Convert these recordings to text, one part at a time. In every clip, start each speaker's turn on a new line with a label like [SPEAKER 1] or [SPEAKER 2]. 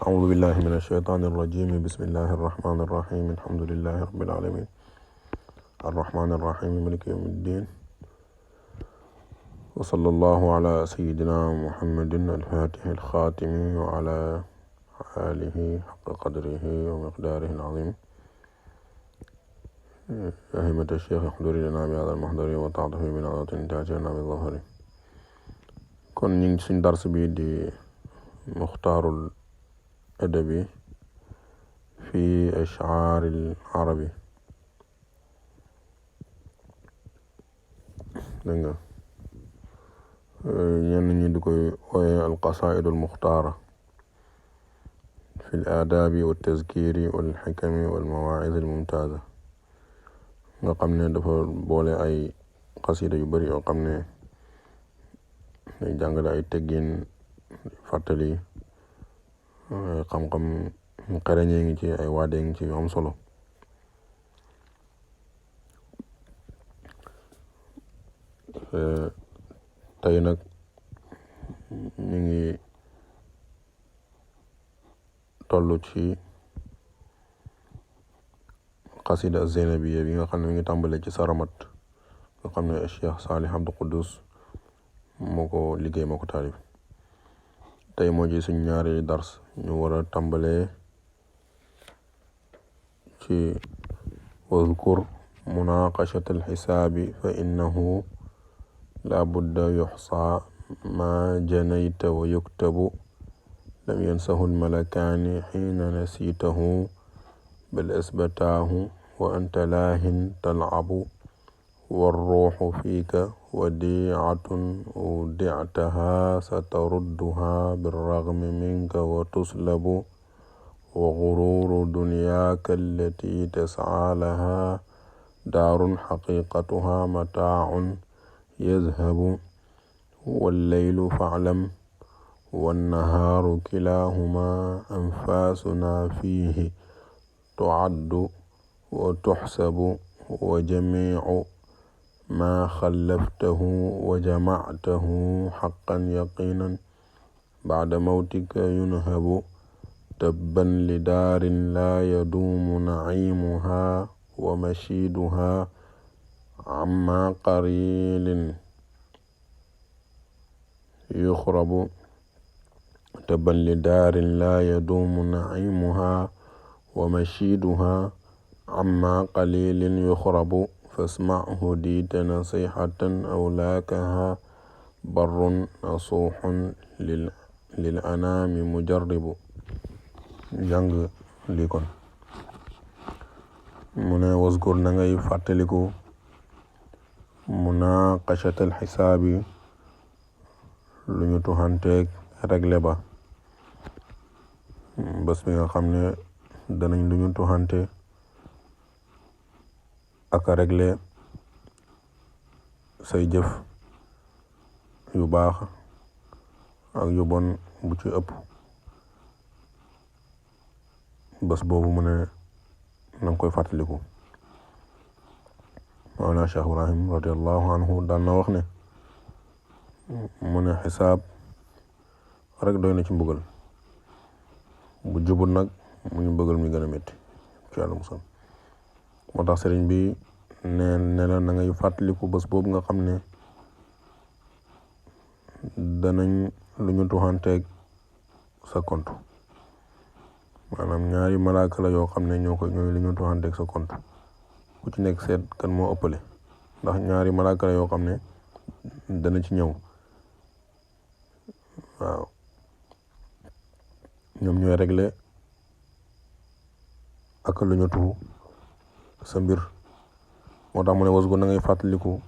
[SPEAKER 1] أعوذ بالله من الشيطان الرجيم بسم الله الرحمن الرحيم الحمد لله رب العالمين الرحمن الرحيم مالك يوم الدين وصلى الله على سيدنا محمد الفاتح الخاتم وعلى آله حق قدره ومقداره العظيم يا همة الشيخ احضري لنا بهذا المحضر وتعطفي بنظرة تأتينا بالظهر كن نين درس بي دي مختار الأدبي في أشعار العربي دنگا ñi di koy wooye alqasaidu almuxtaara fi aladaabi waltazkiri walxikami walmawaid almumtaaza nga xam ne dafa boole ay xasida yu bari yoo xam ne day jàngale ay teggin fàttali xam-xam xereñee ngi ci ay waadee ngi ci yu am solo tey nag ñu ngi toll ci xasida Zeynabiya bi nga xam ne mi ngi tàmbale ci Saramat nga xam ne Cheikh Salih Abdou Quddus moo ko liggéey moo ko taalif tey moo ci suñ ñaari dars ñu war a tàmbalee ci wazkur munaqashat alxisaabi fa innahu la budda yuxsa ma janayta wa yuktabu lam yansahu almalakaani xiina nasitahu bal asbataahu wa anta laahin talcabu والروح فيك وديعة أودعتها ستردها بالرغم منك وتسلب وغرور دنياك التي تسعى لها دار حقيقتها متاع يذهب والليل فاعلم والنهار كلاهما أنفاسنا فيه تعد وتحسب وجميع ما خلفته وجمعته حقا يقينا بعد موتك ينهب تبا لدار لا يدوم نعيمها ومشيدها عما قليل يخرب تبا لدار لا يدوم نعيمها ومشيدها عما قليل يخرب فاسمع هديت نصيحة أولاكها بر نصوح للأنام مجرب jàng lii kon mu ne waskur na ngay fàttaliku munaqashatal xisaabi lu ñu tuxanteeg regle ba bés bi nga xam ne danañ lu ñu tuxante ak a regle say jëf yu baax ak yu bon bu ci ëpp bés boobu mu ne nanga koy fàttaliku Mawlana Cheikh Ibrahim radiallahu anhu daan na wax ne mu ne xisaab rek doy na ci mbugal bu jubul nag mu ñu mbugal mi gën a métti ci yàlla musal moo tax sëriñ bi ne la na ngay fàttaliku bés boobu nga xam ne danañ lu ñu tuxanteeg sa compte maanaam ñaari malaaka la yoo xam ne ñooy lu ñu tuxanteeg sa compte ku ci nekk seet kan moo ëppale ndax ñaari malaaka la yoo xam ne dana ci ñëw waaw ñoom ñooy régler ak lu ñu tuxu sa mbir moo tax mu ne wasgu na ngay fàttaliku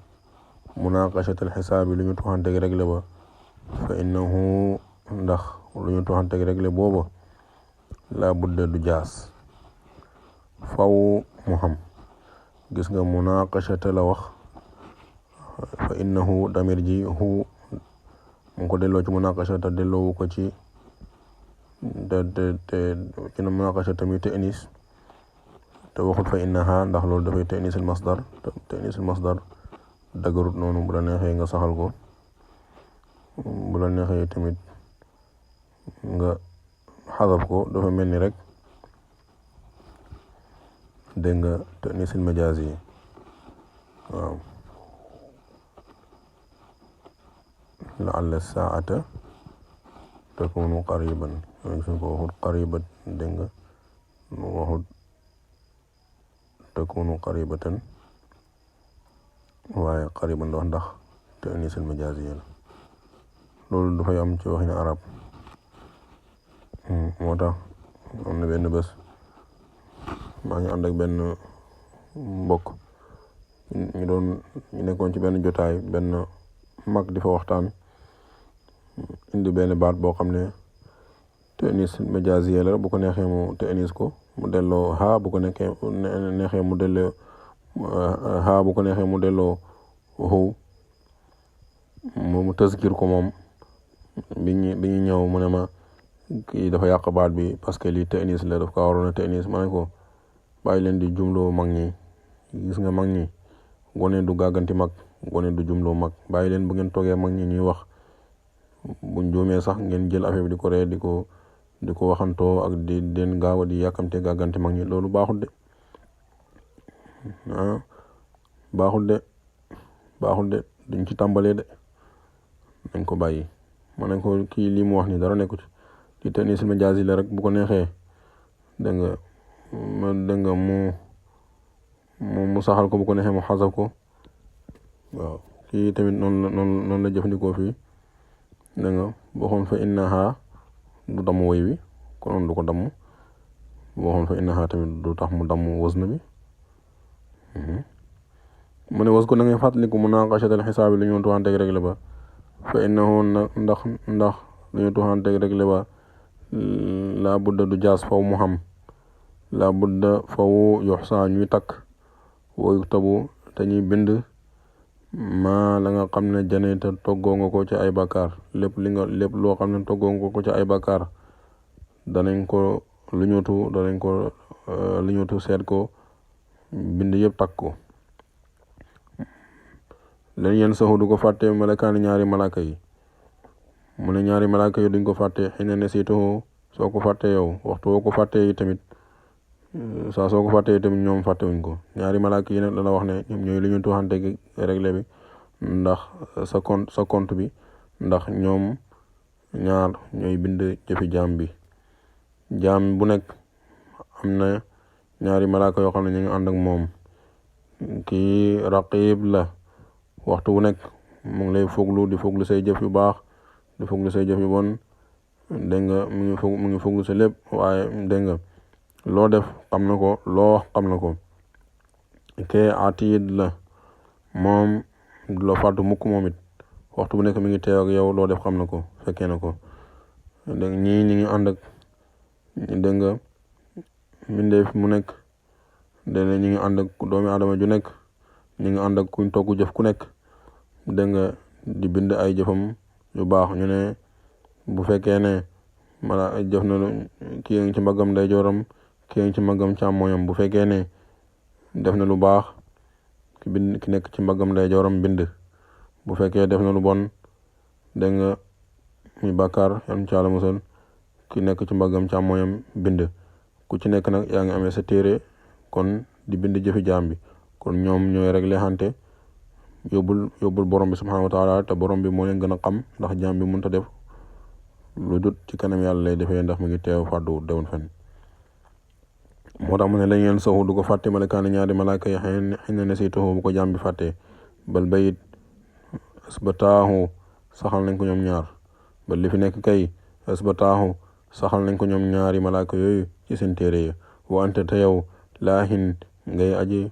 [SPEAKER 1] munaqashatal xisaabi lu ñu tuxanteeg réglé ba fa innahu ndax lu ñu tuxanteeg réglé booba la budda du jaas faw mu xam gis nga munaqashata la wax fa innahu damir ji hu mu ko delloo ci munaqashata delloowu ko ci ci na munaqashata mi te inis te waxut fa innaha ndax loolu dafay te inisul masdar te inisul masdar dagarut noonu bu la neexee nga saxal ko bu la neexee tamit nga xadaf ko dafa mel ni rek dégg nga ta'niisul majaaz yi waaw la'alla saa'ata takunu qariban suñ ko waxut qaribat dégg nga waxut takunu qaribatan waaye qariban la wax ndax ta'niisul majaaz yi la loolu dafay am ci waxin arab moo tax am na benn bés maa ngi ànd ak benn mbokk ñu nekkoon ci benn jotaay benn mag di fa waxtaan indi benn baat boo xam ne ta'niis majaaziya la bu ko neexee mu ta'niis ko mu delloo haa bu ko neexee mu delloo haa bu ko neexee mu delloo hu mu tazkir ko moom bi ñu ñëw mu ne ma kii dafa yàq baat bi parce que lii ta'niis la daf ko waroon a ta'niis ma ne ko bàyyi leen di jumloo mag ñi gis nga mag ñi gone du gàgganti mag gone du jumloo mag bàyyi leen bu ngeen toogee mag ñi ñuy wax buñ juumee sax ngeen jël affaire bi di ko ree di ko waxantoo ak di den gaaw a di yàkkamte gàgganti mag ñi loolu baaxul de baaxul de duñ ci tàmbalee de nañ ko bàyyi ma ne ko kii lii mu wax ni dara nekku ci li ta'niisul majaazi la rek bu ko neexee dégg nga mu saxal ko bu ko neexee mu xasaf ko waaw kii tamit noonu la jëfandikoo fii dégg nga waxoon fa innaha du damm woy wi konoon du ko damm waxoon fa innaha tamit du tax mu damm wazn bi mu ne was ko na ngay fàttaliku munaqashatal xisaabi lu ñu tuxanteeg réglé ba fa innahu ndax lu ñu tuxanteeg réglé ba laa budda du jaas faw mu xam laa budda faw yoxsa ñuy takk woyu tabu te ñuy bind maa la nga xam ne janeta toggoo nga ko ci ay bakkaar lépp loo xam ne toggoo nga ko ci ay bakkaar danañ ko lu ñutu seet ko bind yëpp takk ko len yen saxu du ko fàtte malakaani ñaari malaka yi mu ne ñaari malaka yi duñ ko fàtte xëy na ne siituhu soo ko fàtte yow waxtu woo ko fàtte yi tamit soo ko fàtte yi tamit ñoom fàtte wuñ ko ñaari malaka yi nag la wax ne ñoom ñooy lu ñu tuxante gi réglé bi ndax sa compte bi ndax ñoom ñaar ñooy bind jëfi jaam bi jaam bu nekk am na ñaari malaka yoo xam ne ñu ngi ànd ak moom kii raqib la waxtu bu nekk mu ngi lay foglu say jëf yu baax di foglu say jëf yu bon dégg nga mu ngi foglu sa lépp waaye dégg nga loo def xam na ko loo xam na ko ke atid la moom du la fàttu mukk moom it waxtu bu nekk mi ngi teew ak yow loo def xam na ko fekkee na ko dégg ñii ñi ngi ànd ak dégg nga mbindeef mu nekk dégg nga ñi ngi ànd ak doomi adama ju nekk ñi ngi ànd ak kuñ togg jëf ku nekk dégg nga di bind ay jëfam yu baax ñu ne bu fekkee ne mala jëf na kii ngi ci mbaggam ndeyjooram kii ngi ci mbaggam càmmooñam bu fekkee ne def na lu baax ki nekk ci mbaggam ndeyjooram bind bu fekkee def na lu bon dégg nga muy bàkkaar yam ci Yàlla musal ki nekk ci mbaggam càmmooñam bind ku ci nekk nag yaa ngi amee sa téere kon di bind jëfi jaam bi kon ñoom ñooy réglé xante yóbbul borom bi subhanahu wa taala te borom bi moo leen gën a xam ndax jaam bi mënut a def lu dut ci kanam yàlla lay defee ndax mu ngi teew fàddu dewoon fen moo tax mu ne lañ leen saxu du ko fàtte malakaani ñaari malaaka yi xëy na ne si taxu bu ko jaam bi fàtte bal bayit asbataahu saxal nañ ko ñoom ñaar ba li fi nekk kay asbataahu saxal nañ ko ñoom ñaari malaaka yooyu ci seen téere yi wa ante te yow laahin ngay aji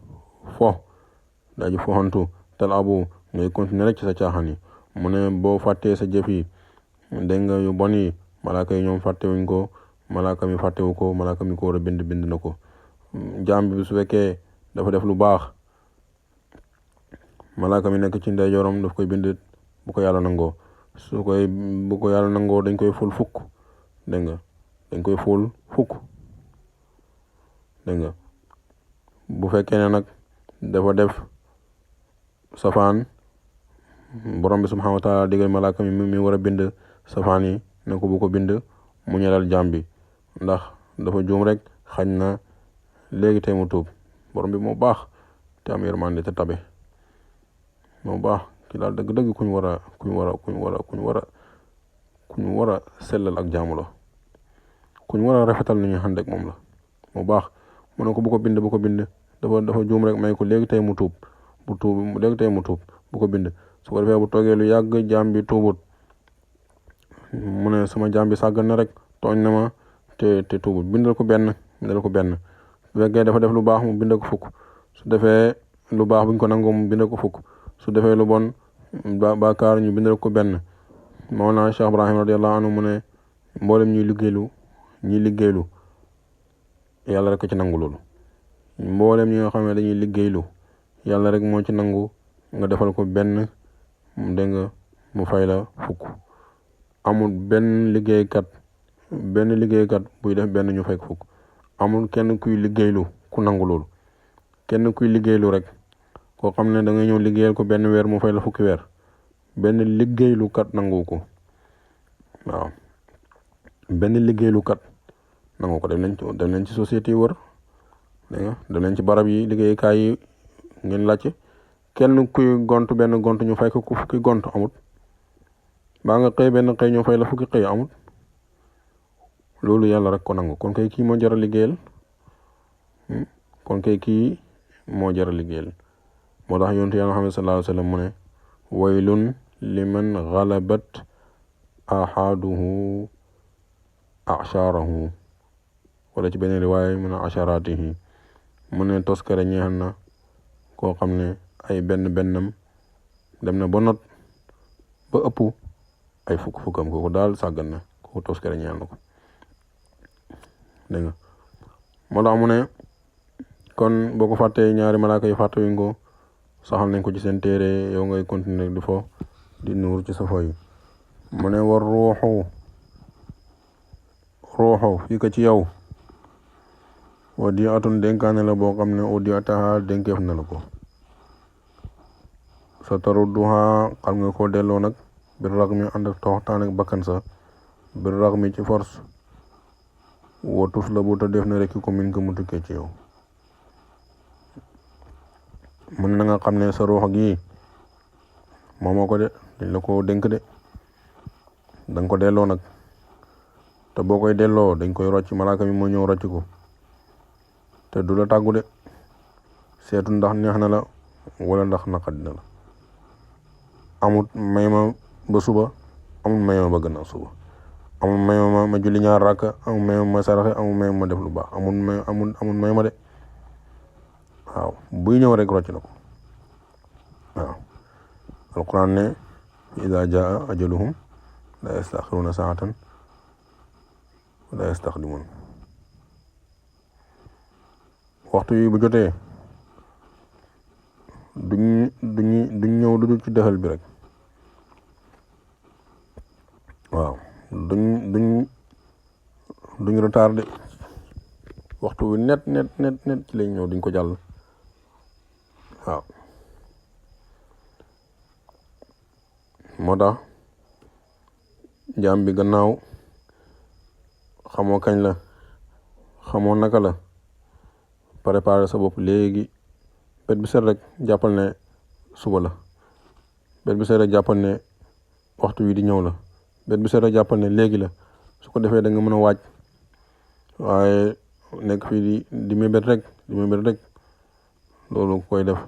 [SPEAKER 1] foxantu tal abu ngay continuer rek ci sa caaxaan yi mu ne boo fàttee sa jëf yi dégg nga yu bon yi malaaka yi ñoom fàttewuñ ko malaaka mi fàttewu ko malaaka mi ko war a bind na ko jaam bi su fekkee dafa def lu baax malaaka mi nekk ci ndeyjooram daf koy bind bu ko yàlla nangoo bu ko yàlla nangoo dañ koy ful fukk dégg nga dañ koy ful fukk dégg nga bu fekkee ne nag dafa def safaan borom bi subhanahu wa taala digal malaaka mi war a bind safaan yi ne ko bu ko bind mu ñelal jaam bi ndax dafa juum rek xañ na léegi tey mu tuub. borom bi moo baax te am yërmande te tabe moo baax ki daal dëgg-dëgg kuñ war a sellal ak jaamu la kuñ war a rafetal ni ñu ànd ak moom la moo baax mu ne ko bu ko bind dafa juum rek may ko léegi tey mu tuub bu ko bind su ko defee bu toogee lu yàgg jaam bi tuubut mu ne sama jaam bi sàggan na rek tooñ na ma te tuubut bindal ko benn su fekkee dafa def lu baax mu bind ko fukk su defee lu baax buñ ko nangoo mu bind ko fukk su defee lu bon baakaar ñu bindal ko benn. Mawlana Cheikh Ibrahim radiyallahu anhu mu ne mboolem ñuy liggéeylu yàlla rek ko ci nangu loolu mboolem ñi nga xam ne dañuy liggéeylu yàlla rek moo ci nangu nga defal ko benn dégg nga mu fay la fukk. amul benn liggéeykat buy def benn ñu fay ko fukk. amul kenn kuy liggéeylu ku nangu loolu kenn kuy liggéeylu rek koo xam ne da nga ñëw liggéeyal ko benn weer mu fay la fukki weer benn liggéeylukat nangu ko waaw benn liggéeylukat nangu ko dem leen ci société yi wër dégg nga dem leen ci barab yi liggéeykaay yi ngeen laajte kenn kuy gont benn gont ñu fay ko ku fukki gont amut baa nga xëy benn xëy ñu fay la fukki xëy amut loolu yàlla rek ko nangu kon kay kii moo jar a liggéeyal moo tax yonent yàlla Muhammad sallallahu alayhi wa sallam mu ne waylun liman galabat ahaduhu asharahu wala ci beneen riwaaya mu ne asharatihi mu ne toskare ñeexal na koo xam ne ay bennam dem na ba not ba ëpp ay fukkam kooku daal sàggan na kooku toskare ñeexal na ko dégg nga moo tax mu ne kon boo ko fàttee ñaari malaaka yi fàtte wuñ ko saxal nañ ko ci seen téere yow ngay continuer di fo di nuur ci sa fo yi mu ne war ruuxu fii ko ci yow wa di atun dénkaane la boo xam ne au di ataha dénkeef na la ko sa tarudduha xam nga ko delloo nag bir rax mi ànd ak toxtaan ak bakkan sa bir rax mi ci force wotus la bu ta def na rekki ko min ko mu tukkee ci yow mun na nga xam ne sa ruux gi moomoo ko de dañ la ko dénk de danga ko delloo nag te boo koy delloo dañ koy rocc malaaka mi moo ñëw rocc ko te du la tàggu de seetu ndax neex na la wala ndax naqadi na la amut may ma ba suba amut may ma ba gannaaw suba amul may ma julli ñaar rakka amul may ma saraxe amul may ma def lu baax amul may ma de waaw buy ñëw rek rocc na ko waaw alquran ne ida jaa ajaluhum la yastaxiruna saatan la yastaxdimun waxtu yi bu jotee duñ ñëw lu dul ci dexal bi rek waaw duñ retardé waxtu wi net ci lañ ñëw duñ ko jàll waaw moo tax jaam bi gannaaw xamoo kañ la xamoo naka la préparer sa bopp léegi bet bi set rek jàppal ne suba la bet bi set rek jàppal ne waxtu wi di ñëw la bet bi set rek jàppal ne léegi la su ko defee da nga mën a waaj waaye nekk fii di mébét rek loolu koy def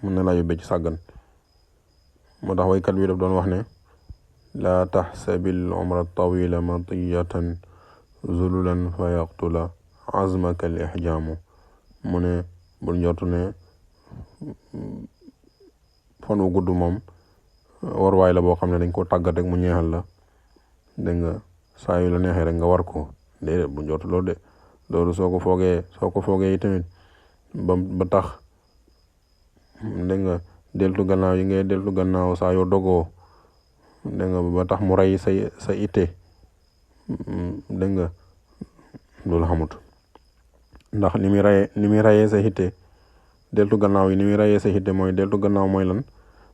[SPEAKER 1] mën na laa yóbbee ci sàggan moo tax waykat wi daf doon wax ne laa taxsabil umra tawila matiyatan zululan fa yaqtula azmaka al ihjaamu mu ne bul njortu ne fan wu gudd moom war waay la boo xam ne dañ ko tàggat rek mu ñeexal la dégg nga saa yu la neexee rek nga war ko déedéet bu njortu loolu de loolu soo ko foogee yi tamit ba tax dégg nga deltu gannaaw yi ngay deltu gannaaw saa yoo dogoo dégg nga ba tax mu rey sa itte dégg nga loolu xamut ndax ni muy rayee sa itte deltu gannaaw yi ni muy rayee sa itte mooy deltu gannaaw mooy lan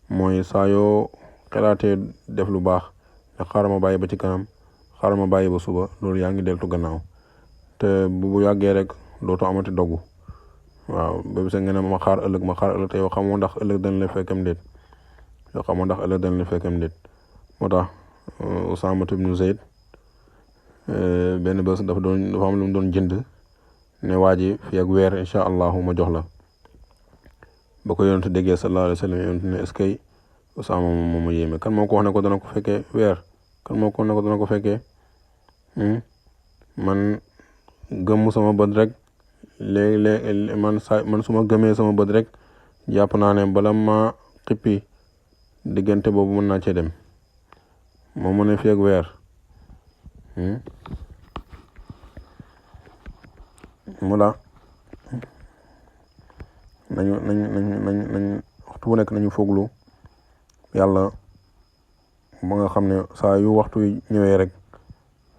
[SPEAKER 1] mooy saa yoo xelaatee def lu baax ne xaaral ma bàyyi ba ci kanam, xaaral ma bàyyi ba suba, loolu yaa ngi deltu gannaaw te bu yàggee rek dootoo amati dogu. waaw ba bisa nga ne ma xaar ëllëg te yow xamoo ndax ëllëg dañ la fekkam déet moo tax Usaama ibnu Zayd benn bés dafa am lu mu doon jënd ne waa ji fii ak weer incha allahu ma jox la. ba ko yonent déggee sallallahu alayhi wa sallam yonent ne est-ce que Usaama moom ma yéeme kan moo ko wax ne ko dana ko fekkee weer, kan moo ko wax ne ko dana ko fekkee man gëmm sama bët rek léegi man su ma gëmee sama bët rek jàpp naa ne bala ma xippi diggante boobu mën naa cee dem moom mu ne fii ak weer mu la nañ waxtu bu nekk nañu foglu yàlla ba nga xam ne saa yu waxtu yi ñëwee rek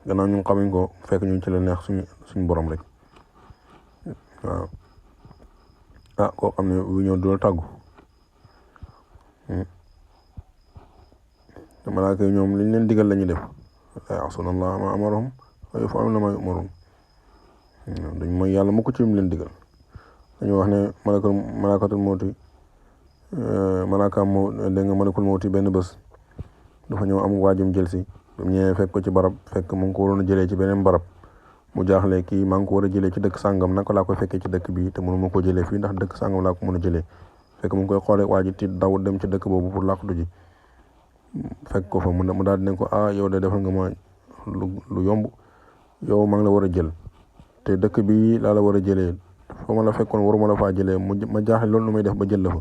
[SPEAKER 1] gannaaw ñu xamuñ ko fekk ñu ci la neex suñu borom rek. waaw koo xam ne bu ñëw du la tàggu te malaaka yi ñoom liñ leen digal la ñuy def laa ya'suuna Allaaha maa amarahum wa yaf'aluuna maa yu'maruun dañ mooy yàlla mu ko ci lim leen digal. dañu wax ne malakul mawti benn bés dafa ñëw am waajum jël si ba mu ñëwee fekk ko ci barab fekk mu ngi ko waroon a jëlee ci beneen barab mu jaaxle kii maa ngi ko war a jëlee ci dëkk sàngam naka laa koy fekkee ci dëkk bi te mënu ma ko jëlee fii ndax dëkk sàngam laa ko mën a jëlee fekk mu ngi koy xoolee waa ji ti daw dem ci dëkk boobu pour làqatu ji fekk ko fa mu daal di ne ko yow de defal nga ma lu yomb yow maa ngi la war a jël te dëkk bi laa la war a jëlee fa ma la fekkoon waruma la faa jëlee ma jaaxle loolu lu may def ba jël la fa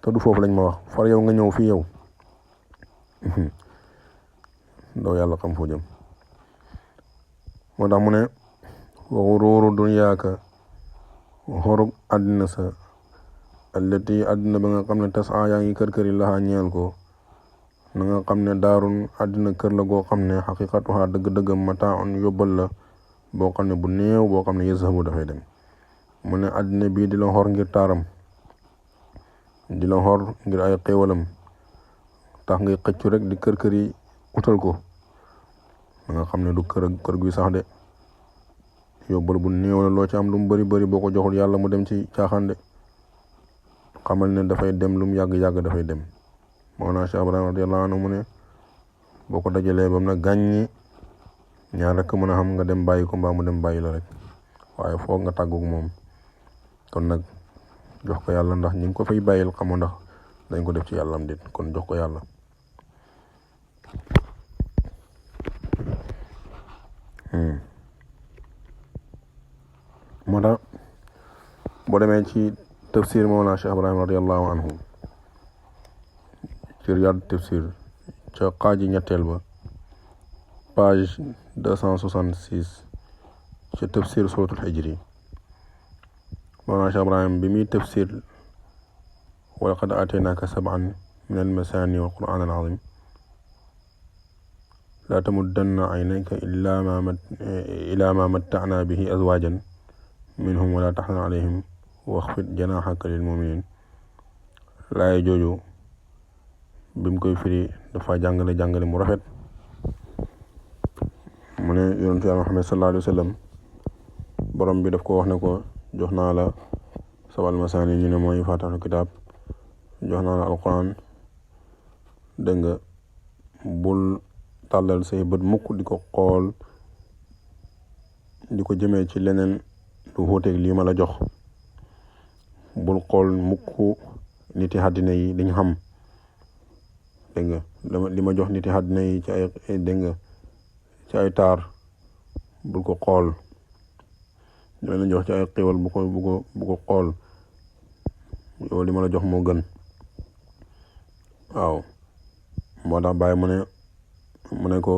[SPEAKER 1] te du foofu lañ ma wax far yow nga ñëw fii yow ndaw yàlla xam foo jëm. moo tax mu ne wa xuruuru dunyaaka xorug àddina sa allati àddina ba nga xam ne tas yaa ngi kër-këri laxaa ñeel ko na nga xam ne daarun àddina kër la goo xam ne xaqiqatuha dëgg-dëggam mataaun yóbbal la boo xam ne bu néew boo xam ne yazhabu dafay dem. mu ne àddina bii di la xor ngir taaram di la xor ngir ay xéewalam tax ngay xëccu rek di kër-kër yi utal ko nga xam ne du kër guy sax de yóbbal bu néew la loo ci am lu mu bari bari boo ko joxul yàlla mu dem ci caaxaan de xamal ne dafay dem lu mu yàgg-yàgg dafay dem. Mawlana Cheikh Ibrahima radiyallahu anhu mu ne boo ko dajalee bam na gàññi ñaar rek mën a xam nga dem bàyyi ko mbaa mu dem bàyyi la rek waaye foog nga tàggu moom kon nag jox ko yàlla ndax ñi ngi ko fay bàyyil xamoo ndax dañ ko def ci yàlla am dit kon jox ko yàlla. moo tax boo demee ci tafsir Mawlana Cheikh Ibrahima radiyallahu anhu ci Riyaad tafsir ca xaaji ñetteel ba page 266 ca tafsir suratul Hijri Mawlana Cheikh Ibrahima bi muy tafsir wa laqad aataynaaka sab'an min al-masaani wal qur'aan al-aziim laa tamuddanna aynayka ilaa maa matta'naa bihi azwaajan minhum wa laa tahzan alayhim waxfid janaaxaka lil mu'miniin. laay jooju bi mu koy firi dafa jàngale mu rafet mu ne yonentu Yàlla Muhammad sallallahu alayhi wa sallam borom bi daf ko wax ne ko jox naa la sabal masaani ñu ne mooy faatixatul kitaab jox naa la alquran dégg nga bul tàllal say bët mukk di ko xool di ko jëmee ci leneen lu wuuteeg lii ma la jox bul xool mukk niti àddina yi liñ xam dégg nga li ma jox niti àddina yi ci ay dégg nga ci ay taar bul ko xool li la jox ci ay xéwal bu ko xool yow li ma la jox moo gën. waaw moo tax bàyyi mu ne ko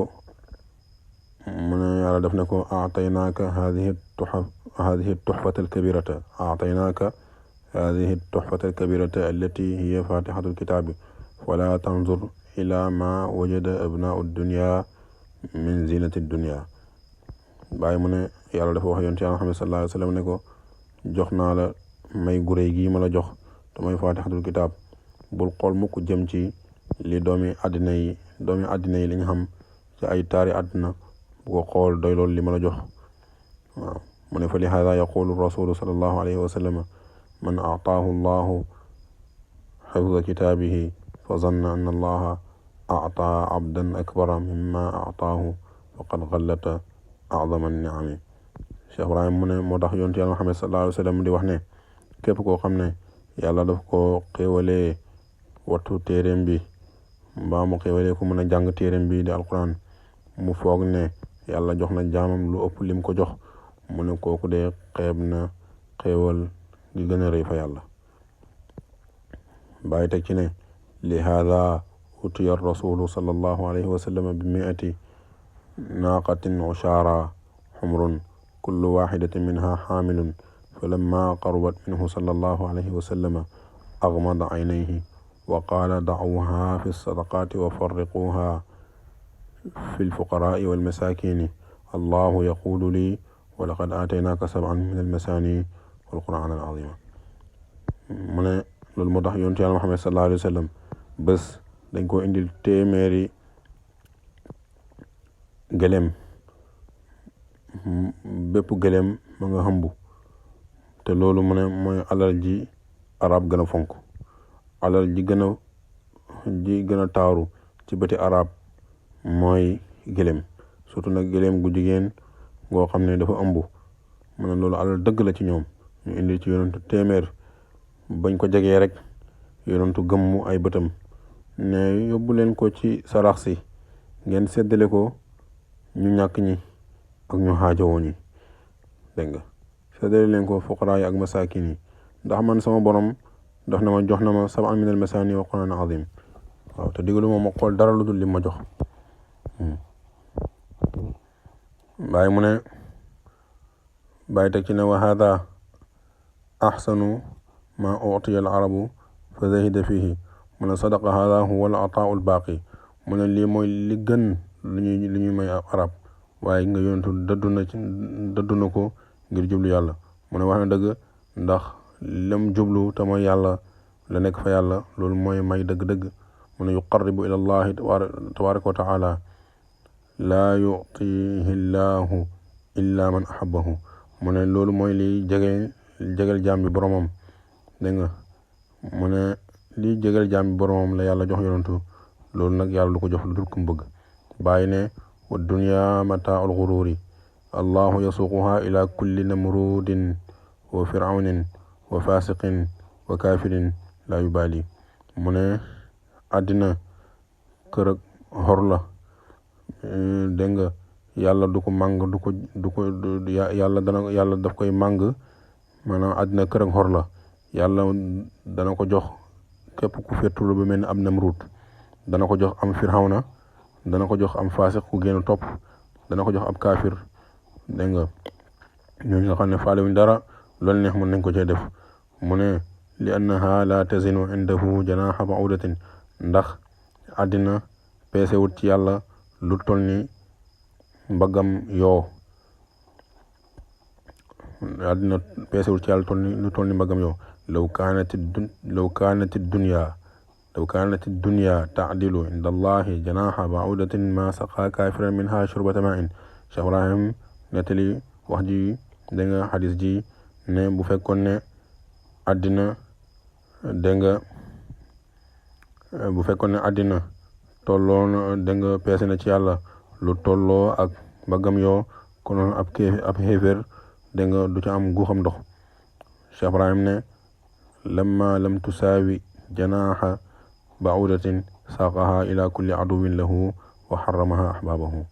[SPEAKER 1] mu ne yàlla def ne ko aataynaaka hadihi tuxfata alkabirata aataynaaka hadihi tuxfata alkabirata allati hiya fatixatu alkitaabi wala tanzur ila ma wajada abnaau dunya min zinati dunya. bàyyi mu ne yàlla dafa wax yonent Yàlla Muhammad sallallahu alayhi wa sallam ne ko jox naa la may guréy gii ma la jox te mooy fatixatul kitaab bul xool mukk jëm ci li doomi àddina yi doomi àddina yi li ñu xam ci ay taari àddina bu ko xool doy loolu li ma la jox waaw mu ne fa li hada yaqulu rasulu sallallahu alayhi wa sallam man aataahu allahu xifza kitaabihi fa zanna anna allaha aataa abdan akbara mimma aataahu faqad xallata acdama anniami Cheikh Ibrahim mu ne moo tax yonent yàlla Muhammad sallallahu alayhi wa sallam di wax ne képp koo xam ne yàlla daf ko xéewalee wattu téeréem bi mbaa mu xéewalee ku mën a jàng téeréem bi di alquran mu foog ne yàlla jox na jaamam lu ëpp lim ko jox mu ne kooku de xeeb na xéewal gi gën a rëy fa yàlla bàyyi teg ci ne li haada utiya rasulu sallallahu alayhi wa sallam bi miati naaqatin ushaara xumrun kullu waxidatin minha xaamilun falamma qarubat minhu sallallahu alayhi wa sallam agmada aynayhi wa qaala da'uuha fi sadaqaati wa farriquuha fi lfuqaraai walmasakini allahu yaqulu lii wa laqad aataynaaka sab'an min almasaani walqur'aan alazima mu ne loolu moo tax yonent Yàlla Muhammad sallallahu alayhi wa sallam bés dañ ko indil téeméeri gëléem bépp gëléem ma nga xëmbu te loolu mu ne mooy alal ji arab gën a fonk alal ji gën a taaru ci bëti arab mooy gëléem surtout nag gëléem gu jigéen goo xam ne dafa ëmb mu ne loolu alal dëgg la ci ñoom ñu indi ci yonentu téeméer bañ ko jegee rek yonentu gëmmu ay bëtam ne yóbbu leen ko ci sarax si ngeen seddale ko ñu ñàkk ñi ak ñu xaajowoo ñi dégg nga seddale leen ko fuqaraa yi ak masaakin yi ndax man sama borom jox na ma sab'an min al masaani wa qur'aan azim waaw te digalu ma xool dara lu dul li ma jox bàyyi mu ne bàyyi teg ci ne wa hada axsanu ma utiya al arabu fa zahida fihi mu ne sadaqa hada huwa al ataau al baaqi mu ne lii mooy li gën li ñuy may arab waaye nga yonentu dëddu na ko ngir jublu yàlla mu ne wax na dëgg ndax lam jublu te mooy yàlla la nekk fa yàlla loolu mooy may dëgg-dëgg mu ne yuqarribu ila allahi tabaraka wa taala laa yutihi llahu illa man ahabbahu mu ne loolu mooy liy jegel jaam bi boromam dégg nga mu ne liy jegel jaam bi boromam la yàlla jox yonentu loolu nag yàlla du ko jox lu dul ku mu bëgg bàyyi ne wa dunya mataaul gururi allahu yasuquha ila kulli namrudin wa firawnin wa fasiqin wa kafirin la yubali mu ne àddina kër ak xor la dégg nga yàlla du ko màng yàlla daf koy màng maanaam àddina kër ak xor la yàlla dana ko jox képp ku fettulu ba mel ni am namrud dana ko jox am firawna dana ko jox am faasiq ku génn topp dana ko jox ab kaafir dégg nga ñooñu nga xam ne faalewuñ dara loolu neex mën nañ ko cee def mu ne li annaha la tazinu indahu janaha ba'udatin ndax àddina peesewut ci yàlla lu toll ni mbaggam yoo àddina peesewut ci yàlla lu toll ni mbaggam yoo law kaanati dunya taadilu inda allahi janaha ba'udatin ma saqa kafiran minha shurbata ma'in Cheikh Ibrahim nettali wax ji dégg nga xadis ji ne bu fekkoon ne àddina dégg nga bu fekkoon ne àddina tolloo dégg nga peese na ci yàlla lu tolloo ak mbaggam yoo konoon ab xéeféer dégg nga du ca am guuxam ndox Cheikh Ibrahim ne lamma lam tusaawi janaha ba'udatin saqaha ila kulli aduwin lahu wa harramaha ahbabahu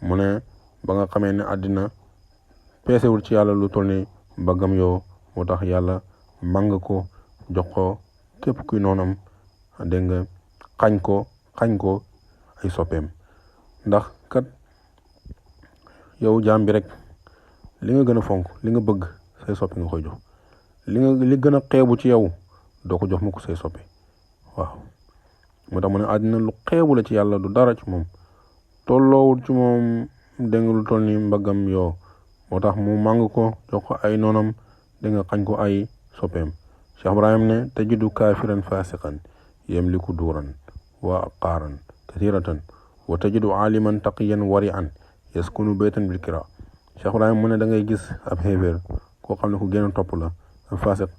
[SPEAKER 1] mu ne ba nga xamee ne àddina peesewul ci yàlla lu toll ni mbaggam yoo moo tax yàlla màng ko jox ko képp kuy noonam dégg nga xañ ko ay soppeem ndax kat yow jaam bi rek li nga gën a fonk li nga bëgg say soppi nga koy jox li gën a xeebu ci yow doo ko jox mukk say soppi waaw moo tax mu ne àddina lu xeebu la ci yàlla du dara ci moom tolloowul ci moom dégg nga lu toll ni mbaggam yoo moo tax mu màng ko jox ko ay noonam dégg nga xañ ko ay soppeem Cheikh Ibrahim ne tajidu kaafiran fasiqan yamliku duuran wa qaaran kathiratan wa tajidu aliman taqiyan wari'an yaskunu baytan bil kira. Cheikh Ibrahim mu ne da ngay gis ab xéeféer koo xam ne ku génn topp la ab fasiq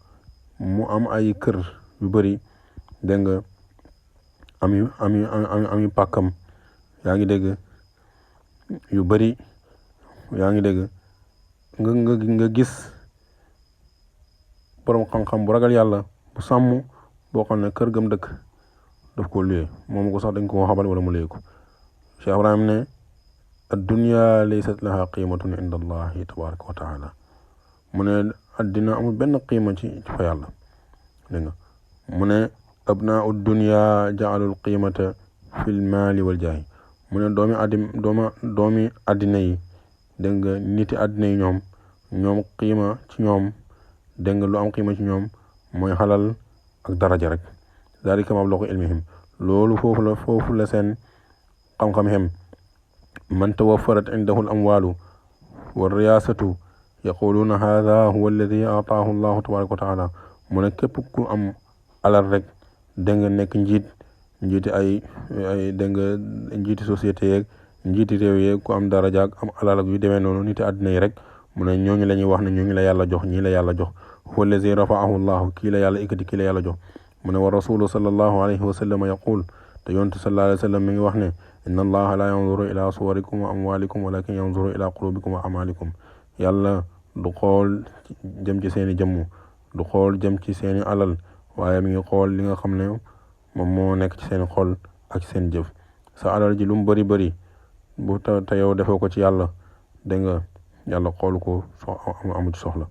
[SPEAKER 1] mu am ay kër yu bëri dégg nga ami pàkkam yaa ngi dégg yu bëri yaa ngi dégg nga gis borom xam-xam bu ragal yàlla bu sàmm boo xam ne kër gam dëkk daf ko luyee moom ko sax dañ ko xabal wala mu luyee ko. Cheikh Ibrahim ne ad-dunya laysat laha qimatun inda allahi tabaraka wa taala mu ne addina amul benn qiima ci fa yàlla dégg nga mu ne abnaau dunya ja'alul qimata fil maali wal jaahi mu ne doomi addina yi dégg nga niti addina yi ñoom qiima ci ñoom dégg nga lu am qiima ci ñoom mooy xalal ak daraja rek zalika mablaghu ilmihim loolu foofu la seen xam-xam xem man tawaffarat indahu al amwalu wa riyasatu yaquluna hadha huwa alladi ataahu allahu tabaraka wa taala mu ne képp ku am alal rek dégg nga nekk njiiti ay dégg nga njiiti société yeeg njiiti réew yeeg ku am daraja ak am alal ak yu demee noonu niti àddina yi rek mu ne ñooñu la ñuy wax ne ñooñu la yàlla jox ñii la yàlla jox huwa allazi rafaahu llahu kii la yàlla ikkati kii la yàlla jox mu ne wa rasulu sallallahu alayhi wa sallam yaqul te yontu sallallahu alayhi wa sallam mi ngi wax ne inna allaha la yanzuru ila suwarikum wa amwalikum walakin yanzuru ila qulubikum wa amalikum yàlla du xool jëm ci seeni jëmm du xool jëm ci seeni alal waaye mi ngi xool li nga xam ne moom moo nekk ci seen xol ak seen jëf sa alal ji lu mu bëri bëri bu te yow defoo ko ci yàlla dégg nga yàlla xool ko amu ci soxla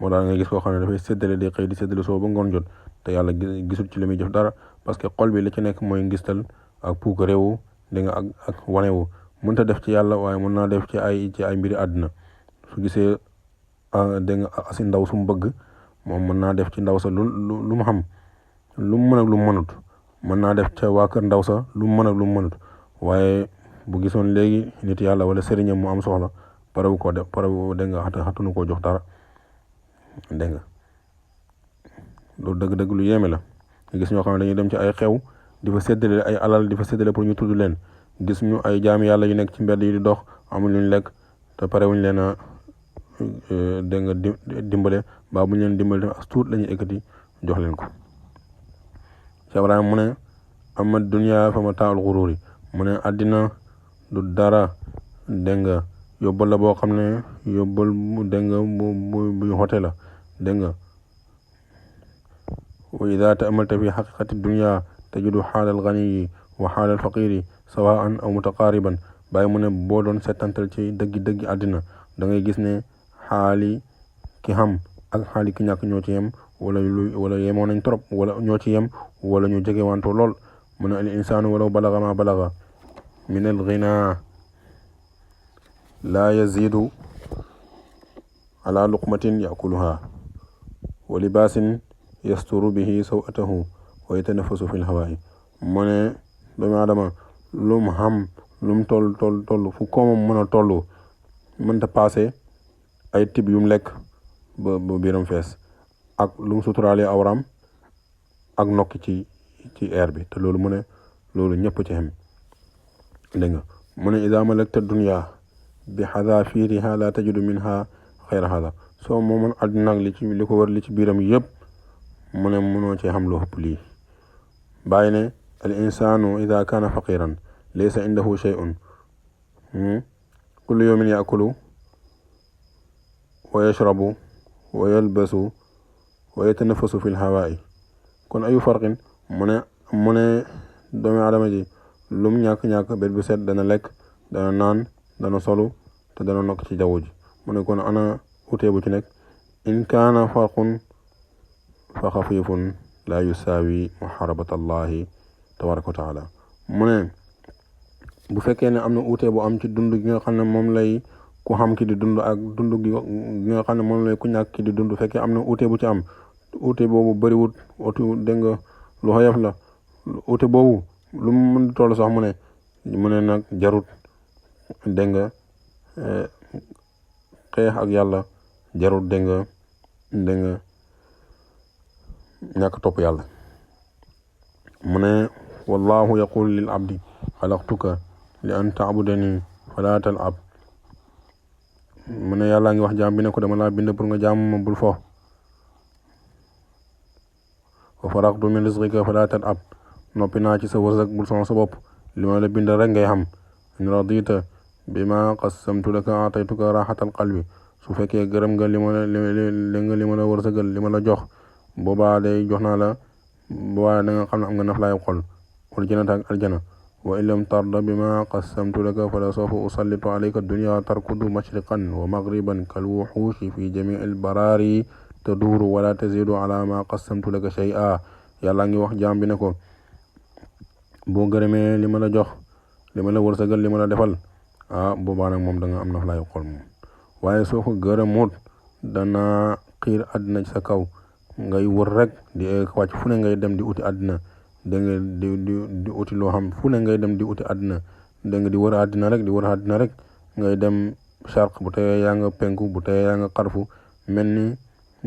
[SPEAKER 1] moo daal nga gis koo xam ne dafay séddale di xëy di séddale soo ba ngoon jot te yàlla gisul ci li muy jëf dara parce que xol bi li ci nekk mooy ngistal ak puuk réewu dégg nga ak wanewu mënta def ci yàlla waaye mën naa def ci ay mbiri àddina su gisee dégg nga asi ndaw su mu bëgg moom mën naa def ci ndaw sa lu mu xam lu mu mën ak lu mu mënut mën naa def ca waa kër ndaw sa lu mu mën ak lu mu mënut waaye bu gisoon léegi nit yàlla wala sëriñam mu am soxla parewu koo def parewu dégg nga xatunu koo jox dara dégg nga loolu dëgg-dëgg lu yéeme la nga gis ñoo xam ne dañuy dem ci ay xew di fa séddale ay alal di fa séddale pour ñu tudd leen gis ñu ay jaami yàlla yu nekk ci mbedd yi di dox amul luñ lekk te parewuñ leen a dégg nga dimbale ba bu ñu leen dimbale as tuut la ñuy ekkati jox leen ko. Cheikh Ibrahim mu ne ama dunya fa mataa'ul ghururi mu ne àddina du dara dégg nga yóbbal la boo xam ne yóbbal dégg nga bu xote la dégg nga wa ida ta'amalta fi haqiqati dunya tajidu xaalal ganiyi wa xaalal faqiri sawaan aw mutaqaariban bàyyi mu ne boo doon settantal ci dëggi àddina da ngay gis ne xaali ki xam ak xaali ki ñàkk ñoo ci yem wala yemoo nañ trop wala ñoo ci yem wala ñu jege wanto lool mu ne al insaanu walaw balaga ma balaga min al ghina la yazidu ala luqmatin yakuluha wa libaasin yasturu bihi sawatahu wa yatanafasu fi lhawaa'i mu ne doomu aadama lum xam lum toll fu koomam mën a toll mënta passé ay tib yum lekk ba biiram fees ak lum suturaale awram ak nokki ci air bi te loolu mu ne loolu ñëpp ci xem dégg nga mu ne ida malakta dunya bi xadaafiriha la tajidu minha xayra hada soo moomoon àddina ak li ko wër li ci biiram yëpp mu ne mënoo ci xam lu ëpp lii bàyyi ne al insanu ida kaana faqiran laysa indahu shay'un kullu yawmin yakulu wa yashrabu wa yalbasu wa yatanafasu fi lhawaa'i kon ayu farqin mu ne doomu aadama ji lum ñàkk-ñàkk bét bu set dana lekk dana naan dana solu te dana nokk ci jaww ji mu ne kon ana utee bu ci nekk in kaana farqun fa xafifun la yusaawi muharabat allahi tabaraka wa taala mu ne bu fekkee ne am na utee bu am ci dund gi nga xam ne moom lay ku xam ki di dund ak dund gi nga xam ne moom lay ku ñàkk ki di dund fekkee am na utee bu ci am utee boobu bëriwut otu dégg nga lu xoyof la utee boobu lu mu mën toll sax mu ne nag jarut dégg nga xeex ak yàlla jarut dégg nga ñàkk topp yàlla mu ne wallahu yaqul lil abdi xalaqtuka li an taabudani fala talab mu ne yàlla ngi wax jaam bi ne ko dama laa bind pour nga jaamu ma bul fo wa faraqtu min rizqika fala talab noppi naa ci sa wërsëg bul sonal sa bopp li ma la bind rek ngay xam in radita bima qassamtu laka ataytuka raxatal qalbi su fekkee gërëm nga li ma la wërsëgal li ma la jox boobaa day jox naa la boobaa da nga xam ne am nga naflaay xol wal jannata ak aljana wa in lam tarda bima qassamtu laka fala sawfa usallitu alayka dunya tarkudu mashriqan wa maghriban kal wuxuushi fi jamii al baraari taduuru wala tazidu ala ma qassamtu laka shay'a yàlla ngi wax jaam bi ne ko boo gërëmee li ma la jox li ma la wërsëgal li ma la defal boobaa nag moom da nga am naflaay xol moom waaye soo ko gërëmut dana xiir àddina ci sa kaw ngay wër rek di wàcc fu ne ngay dem di uti àddina da nga di uti loo xam fu ne ngay dem di uti àddina da nga di wër àddina rek ngay dem charq bu teyee yaa nga penku bu teyee yaa nga xarfu mel ni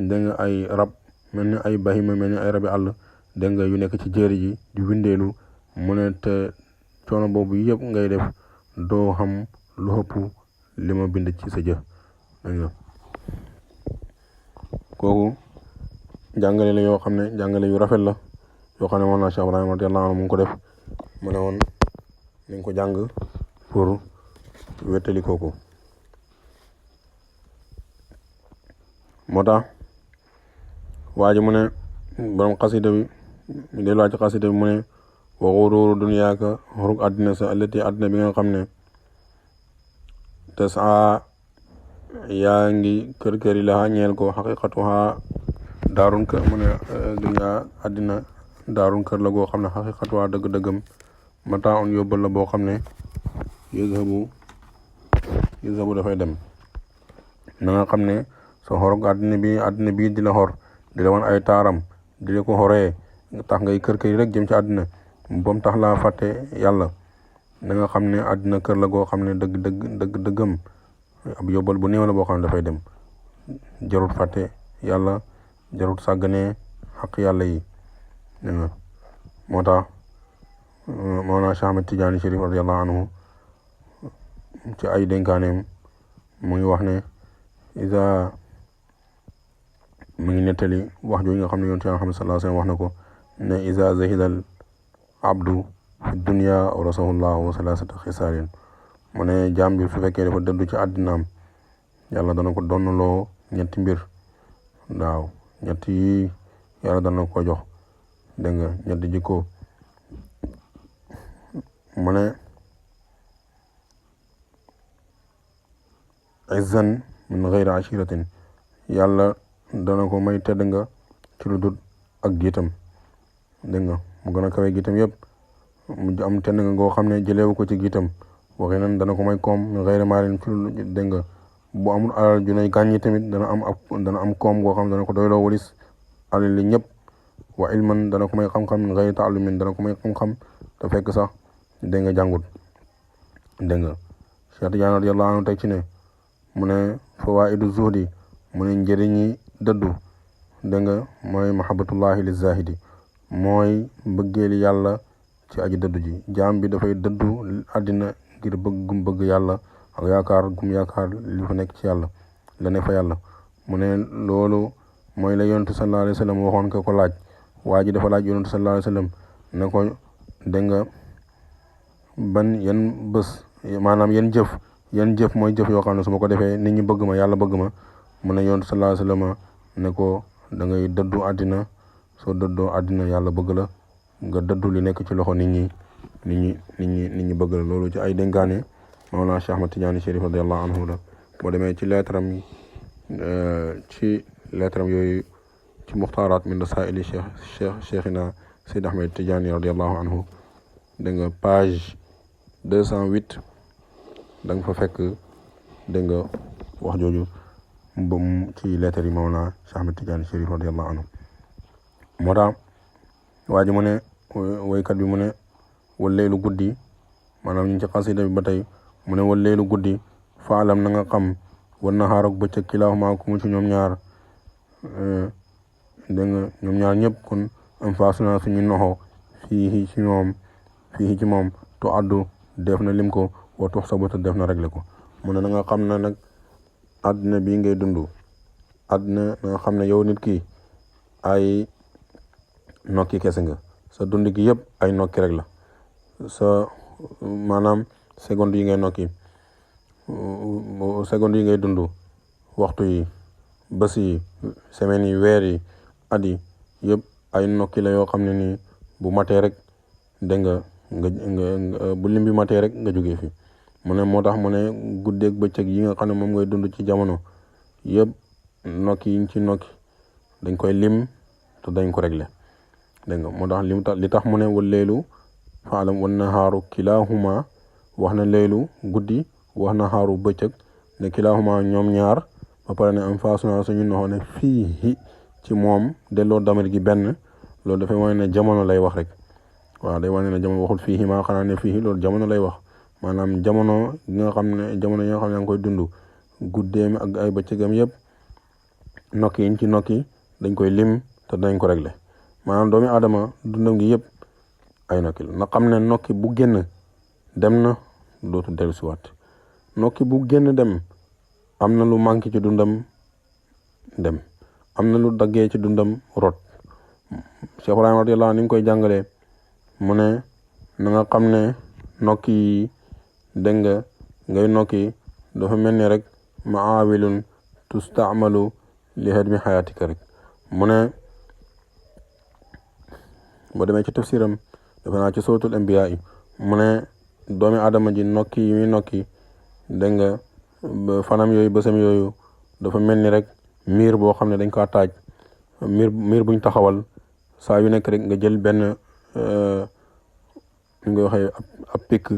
[SPEAKER 1] da nga ay rab mel ni ay bahima mel ni ay rabi àll da nga yu nekk ci jéeri ji di windeelu mu ne te coono boobu yëpp ngay def doo xam lu ëpp li ma bind ci sa jë dégg nga kooku jàngale la yoo xam ne jàngale yu rafet la yoo xam ne moom la Cheikh Ibrahima radiyallahu anhu mu ngi ko def mu ne woon nañ ko jàng pour wettali kooku moo tax waa ji mu ne borom xasida bi ñu delluwaat ci xasida bi mu ne wa xuruuru dunyaaka xurug àddina sa allati àddina bi nga xam ne te saa yaa ngi kër-këri la ñeel ko xaqiqatuha daarun kër mu ne dunya àddina daarun kër la goo xam ne xaqiqatuha dëgg-dëggam mataa un yóbbal la boo xam ne yëzhabu dafay dem na nga xam ne sa xorog àddina bii di la xor di la wan ay taaram di la ko xoree tax ngay kër-këri rek jëm ci àddina bam tax laa fàtte yàlla da nga xam ne àddina kër la goo xam ne dëggam ab yóbbal bu néew la boo xam ne dafay dem jarut fàtte yàlla jarut sàgganee xaq yàlla yi moo tax Mawlana Cheikh Ahmed Tidiane Chérif radiyallahu anhu ci ay dénkaaneem mu ngi wax ne isa mu ngi nettali wax jooju nga xam ne yonent Muhammad sallallahu alayhi wasallam wax na ko ne isa zahidal abdu fi dunya awrasahu llahu salasata xisaalin mu ne jaam bi su fekkee dafa dëddu ci àddinaam yàlla dana ko donnaloo ñetti mbir waaw ñetti yi yàlla dana ko jox dégg nga ñetti jikko mu ne izzan min ghayri ashiratin yàlla dana ko may tedd nga ci lu dul ak giitam dégg nga mu gën a kawe giitam yëpp mu am tedd nga ngoo xam ne jëleewu ko ci giitam waxee nan dana ko may koom min ghayri maalin ci lu dégg nga bu amul alal ju nay gàññi tamit dana am koom goo xam dana ko doyloo walis alal li ñëpp wa ilman dana ko may xam-xam min ghayri ta'allumin dana ko may xam-xam te fekk sax dégg nga jàngut dégg nga Cheikh Tidiane radiyallahu anhu teg ci ne mu ne fawaidu zuhdi mu ne njëriñi dëddu dégg nga mooy mahabbatullahi li zahidi mooy bëggeeli yàlla ci aji dëddu ji jaam bi dafay dëddu àddina ngir bëgg gum bëgg yàlla ak yaakaar gum yaakaar li fa nekk ci yàlla la ne fa yàlla mu ne loolu mooy la yonentu sallallahu alayhi wa sallam waxoon ko laaj waa ji dafa laaj yonentu sallallahu alayhi wa sallam ne ko dégg nga ban yan bés maanaam yan jëf mooy jëf yoo xam ne su ma ko defee nit ñi bëgg ma yàlla bëgg ma mu ne yonentu sallallahu alayhi wa sallam ne ko da ngay dëddu àddina soo dëddoo àddina yàlla bëgg la nga dëddu li nekk ci loxo nit ñi bëgg la loolu ci ay dénkaane Mawlana Cheikh Ahmed Tidiane Chérif radiyallahu anhu la boo demee ci leetaram yooyu ci muxtaaraat min rasaa'ili cheikhina Seyd Ahmed Tidiane radiyallahu anhu dégg nga page 208 da nga fa fekk dégg nga wax jooju ci leetar yi Mawlana Cheikh Ahmed Tidiane Chérif radiyallahu anhu moo tax waa ji mu ne woykat bi mu ne walleelu guddi maanaam ñu ci xasida bi ba tey mu ne walleelu guddi faalam na nga xam wan na xaar ak bëccëg kilaahumaa ku mu ci ñoom ñaar dégg nga ñoom ñaar ñëpp kon am faasuna suñu noxo fii ci moom tu addu def na lim ko wa tux sa bota def na réglé ko mu ne na nga xam ne nag àdduna bii ngay dund àdduna na nga xam ne yow nit ki ay nokki kese nga sa dund gi yëpp ay nokki rek la sa maanaam seconde yi ngay nokki seconde yi ngay dund waxtu yi bés yi semaines yi weer yi at yi yëpp ay nokki la yoo xam ne nii bu matee rek dégg nga bu lim bi matee rek nga jógee fi mu ne moo tax mu ne guddeeg bëccëg yi nga xam ne moom ngay dund ci jamono yëpp nokki yi ci nokki dañ koy lim te dañ ko régler dégg nga moo tax li tax mu ne wal leelu faalam wan nahaaru kilahuma wax na leelu guddi wax na xaaru bëccëg ne kilahuma ñoom ñaar ba pare ne am façon suñu noxoo ne fii ci moom delloo damir gi benn loolu dafay wane ne jamono lay wax rek waaw day wane ne jamono waxul fii maa xanaa ne fii loolu jamono lay wax maanaam jamono yi nga xam ne yaa ngi koy dund guddeem ak ay bëccëgam yëpp nokki yi ci nokki dañ koy lim te dañ ko régler maanaam doomi aadama dundam gi yëpp ay nokki la na xam ne nokki bu génn dem na dootu dellusiwaat nokki bu génn dem am na lu manqué ci dundam dem am na lu daggee ci dundam rot Cheikh Ibrahima radiyallahu anhu ni nga koy jàngalee mu ne na nga xam ne nokki yi dégg nga ngay nokki dafa mel ni rek maawilun tustaamalu li hadmi xayaatika rek mu ne boo demee ci tafsiram dafa naa ci suratul anbiya yi mu ne doomi aadama ji nokki yi muy nokki dégg nga fanam yooyu bësam yooyu dafa mel ni rek miir boo xam ne dañ ko taaj miir buñ taxawal saa yu nekk rek nga jël benn ñu nga waxee ab pikk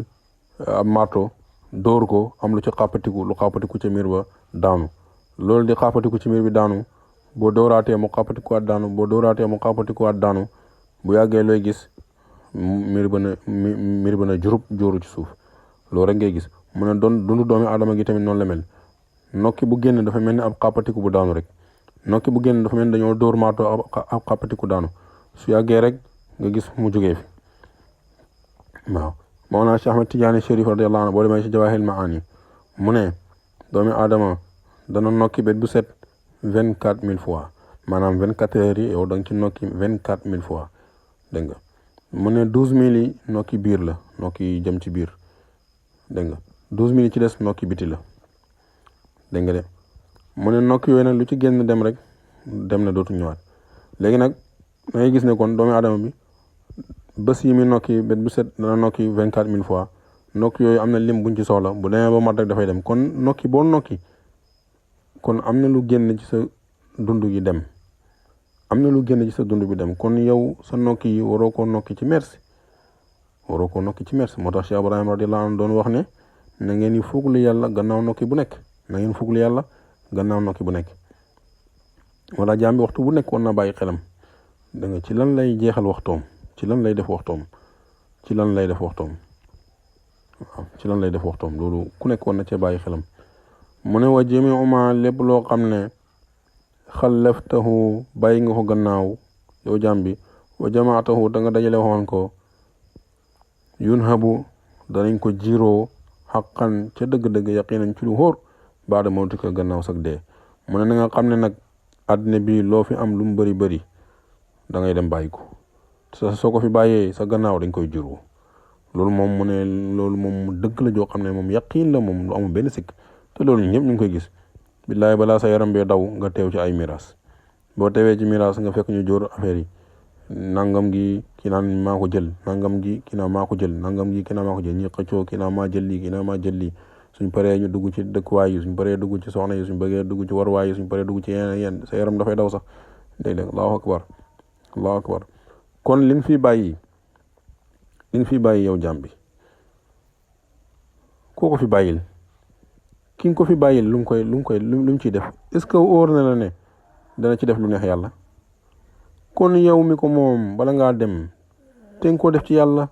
[SPEAKER 1] ab marto dóor ko am lu ci xàppatiku ci miir ba daanu loolu di xàppatiku ci miir bi daanu boo dóoraatee mu xàppatikuwaat daanu boo dóoraatee mu xàppatikuwaat daanu bu yàggee looy gis miir ba na jurub jóoru ci suuf loolu rek ngay gis mu ne dundu doomi aadama gi tamit noonu la mel nokki bu génn dafa mel ni ab xàppatiku bu daanu rek nokki bu génn dafa mel ni dañoo dóor maato ab xàppatiku daanu su yàggee rek nga gis mu jógee fi waaw Mawlana Cheikh Ahmed Tidiane Chérif radiyallahu anhu boo demee ci Jawahirul Maani mu ne doomi aadama dana nokki bet bu set 24,000 fois maanaam 24 heures yi yow da nga ci nokki 24,000 fois dégg nga mu ne 12,000 yi nokki biir la nokki jëm ci biir dégg nga 12,000 yi ci des nokki biti la dégg nga de mu ne nokki yooyu nag lu ci génn dem rek dem na dootu ñëwaat léegi nag da ngay gis ne kon doomi aadama bi bés yi mi nokki bet bu set dana nokki 24,000 fois nokki yooyu am na lim buñ ci soxla bu demee ba mat rek dafay dem kon nokki boo nokki kon am na lu génn ci sa dund gi dem am na lu génn ci sa dund bi dem kon yow sa nokki yi waroo koo nokki ci merci moo tax Cheikh Ibrahima radiyallahu anhu doon wax ne na ngeen di fuglu yàlla gannaaw nokki bu nekk moo tax jaam bi waxtu bu nekk war na bàyyi xelam da nga ci lan lay jeexal waxtoom ci lan lay def waxtoom loolu ku nekk war na cee bàyyi xelam mu ne wa jamiu ma lépp loo xam ne xallaftahu bàyyi nga ko gannaaw yow jaam bi wa jamaatahu da nga dajale woon ko yunhabu danañ ko jiiroo xaqan ca dëgg-dëgg yaqinan ci lu xóor baada mawtika gannaaw sag dee mu ne na nga xam ne nag àddina bi loo fi am lu mu bëri da ngay dem bàyyi ko soo ko fi bàyyee sa gannaaw dañ koy jiiroo loolu moom mu ne loolu moom mu dëgg la joo xam ne moom yaqiin la moom lu amul benn sikk te loolu ñëpp ñu ngi koy gis billaay balaa sa yaram bee daw nga teew ci ay miraas boo teewee ci miraas nga fekk ñu jóor affaire yi nangam gi kii naan maa ko jël nangam gi kii naan maa ko jël nangam gi kii naan maa ko jël ñi xëccoo kii naan maa jël lii kii naan maa jël lii suñ paree ñu dugg ci dëkkuwaay yi suñ paree dugg ci soxna yi suñ bëggee dugg ci warwaay yi suñ paree dugg ci yeneen sa yaram dafay daw sax dégg-dégg allahu akbar kon li nga fi bàyyi yow jàmm bi koo ko fi bàyyil ki nga ko fi bàyyil lu mu ciy def est-ce que óor na la ne dana ci def lu neex yàlla kon yow mi ko moom bala ngaa dem te nga ko def ci yàlla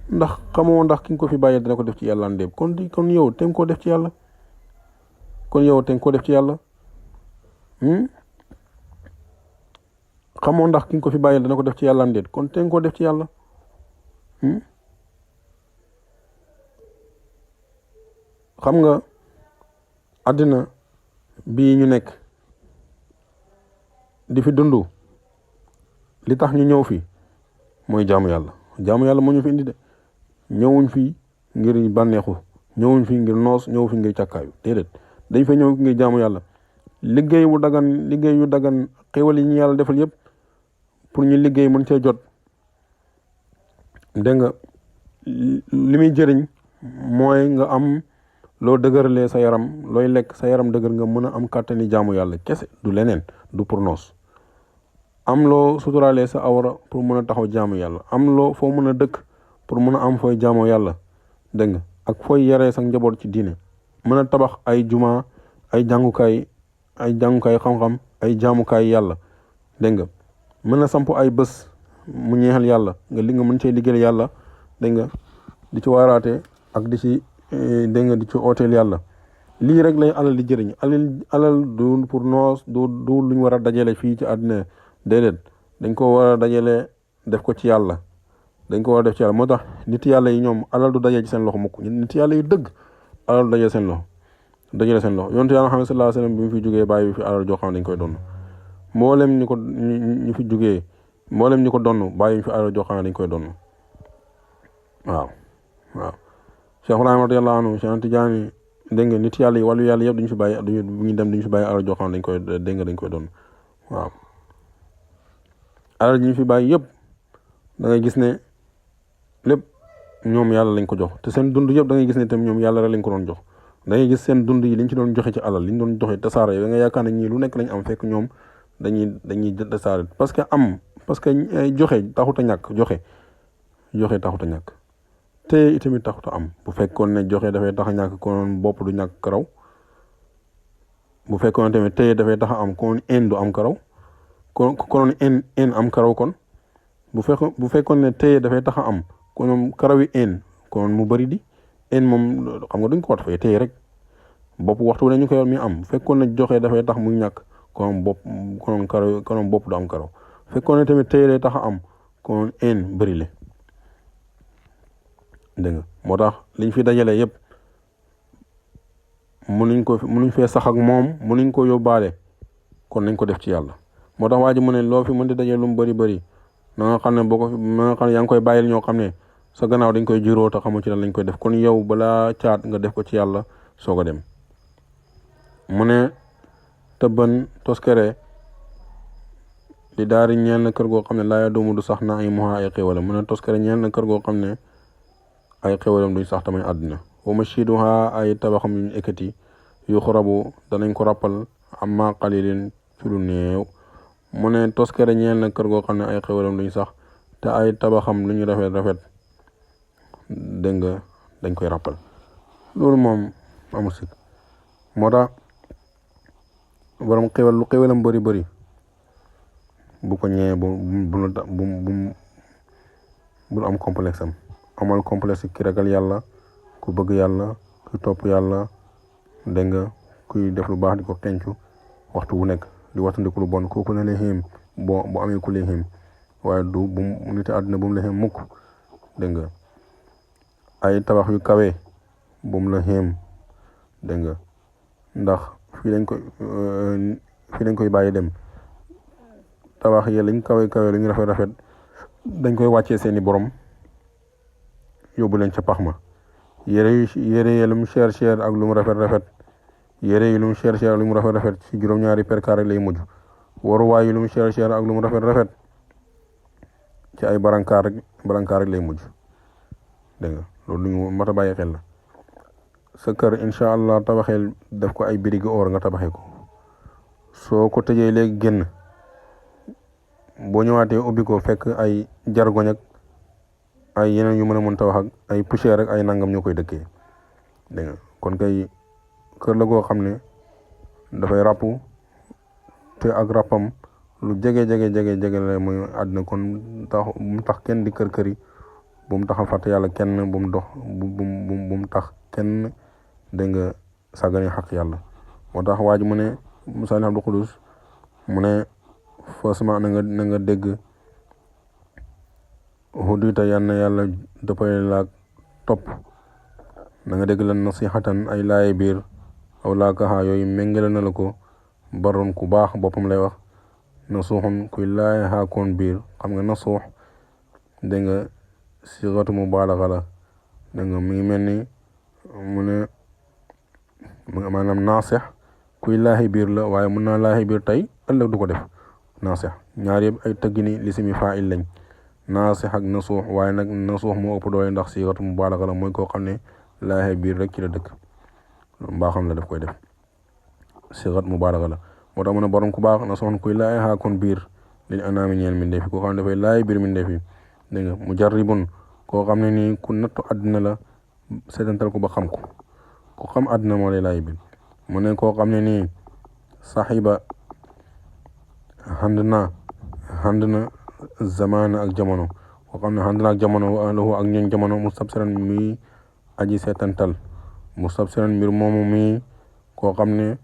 [SPEAKER 1] ndax xamoo ndax ki nga ko fi bàyyil dana ko def ci yàlla ndéem kon yow te nga ko def ci yàlla xamoo ndax ki nga ko fi bàyyil dana ko def ci yàlla am déet kon te nga ko def ci yàlla. xam nga àddina bii ñu nekk di fi dund li tax ñu ñëw fi mooy jaamu yàlla moo ñu fi indi de ñëwuñ fi ngir bànneexu ñëwuñ fi ngir noos ñëw fi ngir càkkaayu déedéet dañ fa ñëw ngir jaamu yàlla liggéey yu dagan xéwal yi ñu yàlla defal yëpp pour ñu liggéey mën cee jot dégg nga li muy jëriñ mooy nga am loo dëgëralee sa yaram looy lekk sa yaram dëgër nga mën a am kàttani jaamu yàlla kese du leneen du pour noos am loo suturaalee sa awra pour mën a taxaw jaamu yàlla am loo foo mën a dëkk pour mën a am fooy jaamoo yàlla dégg nga ak fooy yaree sa njaboot ci diine mën a tabax ay juma ay jàngukaay xam-xam ay jaamukaay yàlla dégg nga mën a samp ay bés mu ñeexal yàlla nga mën cee liggéeyal yàlla dégg nga di ci waaraate ak di ci dégg nga di ci ooteel yàlla lii rek lay alal di jëriñ alal du pour noos du luñ war a dajale fii ci àddina déedéet dañ ko war a dajale def ko ci yàlla dañ ko war a def ci yàlla moo tax nit yàlla yi ñoom alal du dajee ci seen loxo mukk nit yàlla yu dëgg alal du dajee seen loxo yonent yàlla Muhammad sallallahu alayhi wasallam bi mu fi jógee bàyyi fi alal joo xam ne dañ koy donn mboolem ñu fi jógee mboolem ñu ko donn bàyyi fi alal joo xam ne dañ koy donn waaw Cheikh Ibrahima radiyallahu anhu Cheikh Tidiane dégg nga nit yàlla yi wàllu yàlla yëpp duñu fi bàyyi duñu fi bàyyi alal joo xam ne dañ koy dégg nga dañ koy donn waaw alal ji ñu fi bàyyi yëpp da ngay gis ne lépp ñoom yàlla lañ ko jox te seen dund yëpp da ngay gis ne tam ñoom yàlla rek lañ ko doon jox da ngay gis seen dund yi liñ ci doon joxe ci alal liñ doon joxe tasaare da nga yaakaar ne ñii lu nekk lañ am fekk ñoom dañuy tasaare parce que joxe taxut a ñàkk joxe taxut a ñàkk te itamit taxut a am bu fekkoon ne joxe dafay tax a ñàkk konoon bopp du ñàkk karaw bu fekkoon tamit téye dafay tax a am konoon en du am karaw konoon en am karaw kon bu fekkoon ne téye dafay tax a am konoon karaw yi konoon mu bëri di moom xam nga duñ ko wat fay téye rek bopp waxtu ne ñu ko yor mi am bu fekkoon ne joxe dafay tax muy ñàkk konoon bopp du am karaw fekkoon ne tamit téye day tax a am konoon bëri le dégg nga moo tax liñ fi dajale yëpp mënuñ fee sax ak moom mënuñ ko yóbbaale kon nañ ko def ci yàlla moo tax waa ji mu ne loo fi mën di dajale lu mu bëri na nga xam ne yaa ngi koy bàyyil ñoo xam ne sa gannaaw dañ koy jiroo te xamu ci lan lañ koy def kon yow balaa caat nga def ko ci yàlla soog a dem mu ne tëbban toskere li daari ñeel na kër goo xam ne laaya doomu du sax na ay moha ay xéwalam mu ne toskere ñeel na kër goo xam ne ay xéwalam duñ sax tamay àdduna wa mashiduha ay tabaxam yuñ ekkati yu xorabu danañ ko rappal amma qalilin ci lu néew mu ne toskere ñeel na kër goo xam ne ay xéwalam duñ sax te ay tabaxam lu ñu rafet dégg nga dañ koy rappal loolu moom amul sikk moo tax borom xéwal lu xéwalam bëri bu ko ñëwee bul am complexe am amal complexe ki ragal yàlla ku bëgg yàlla ku topp yàlla dégg nga kuy def lu baax di ko xencu waxtu wu nekk di wattandiku lu bon kooku ne lay xéem bu amee ku lay xéem waaye du bu nit àdduna bu mu la xéem mukk dégg nga ay tabax yu kawe bu mu la xéem dégg nga ndax fii lañ koy bàyyi dem tabax yi lañ kawe lu ñu rafet dañ koy wàccee seeni borom yóbbu leen ca pax ma yére yi lu mu cher ak lu mu rafet yére yi lu mu cher ak lu mu rafet ci juróom-ñaari perkaar rek lay mujj waruwaay yi lu mu cher ak lu mu rafet ci ay barankaar rek lay mujj dégg nga loolu lu ñu mat a bàyyi xel la sa kër incha allah tabaxeel def ko ay birigi or nga tabaxee ko soo ko tëjee léegi génn boo ñëwaatee ubbi ko fekk ay jargoñ ak ay yeneen yu mën a mën ta wax ak ay poussière ak ay nangam ñoo koy dëkkee dégg nga kon kay kër la goo xam ne dafay ràppu te ak ràppam lu jege la muy àddina kon bu mu tax kenn di kër yi bu mu tax a fàtte yàlla kenn bu mu tax kenn dégg nga sàggane xaq yàlla moo tax waa ji mu ne Musaa Abdul Qudus mu ne fasma na nga dégg hudita yann yàlla dëppale laak topp na nga dégg lan nasihatan ay laaye biir aw laakaxaa yooyu méngale na la ko baroon ku baax boppam lay wax nasuuxun kuy laaye xaakoon biir xam nga nasuux dégg nga sigatu mubaalaxa la dégg nga mi ngi mel ni mu ne maanaam naasix kuy laaxi biir la waaye mën naa laaxi biir tey ëllëg du ko def naasix ñaar yëpp ay tëggini li simi faa'il lañ naasix ak nasuux waaye nag nasuux moo ëpp doole ndax sigatu mubaalaxa la mooy koo xam ne laaxi biir rek ci la dëkk mbaaxam la daf koy def sigat mubaalaxa la moo tax mu ne borom ku baax na soxna kuy laay xaakoon biir liñ anaami ñeel min defi koo xam ne dafay laay biir min defi dégg nga mu jarribun koo xam ne nii ku nattu àddina la seetantal ko ba xam ko ku xam àddina moo lay laay biir mu ne koo xam ne nii saxiba xand na zamana ak jamono koo xam ne xand na ak jamono wa ahlahu ak ñooñ jamono mustabsiran muy aji seetantal mustabsiran mbir moomu mi koo xam ne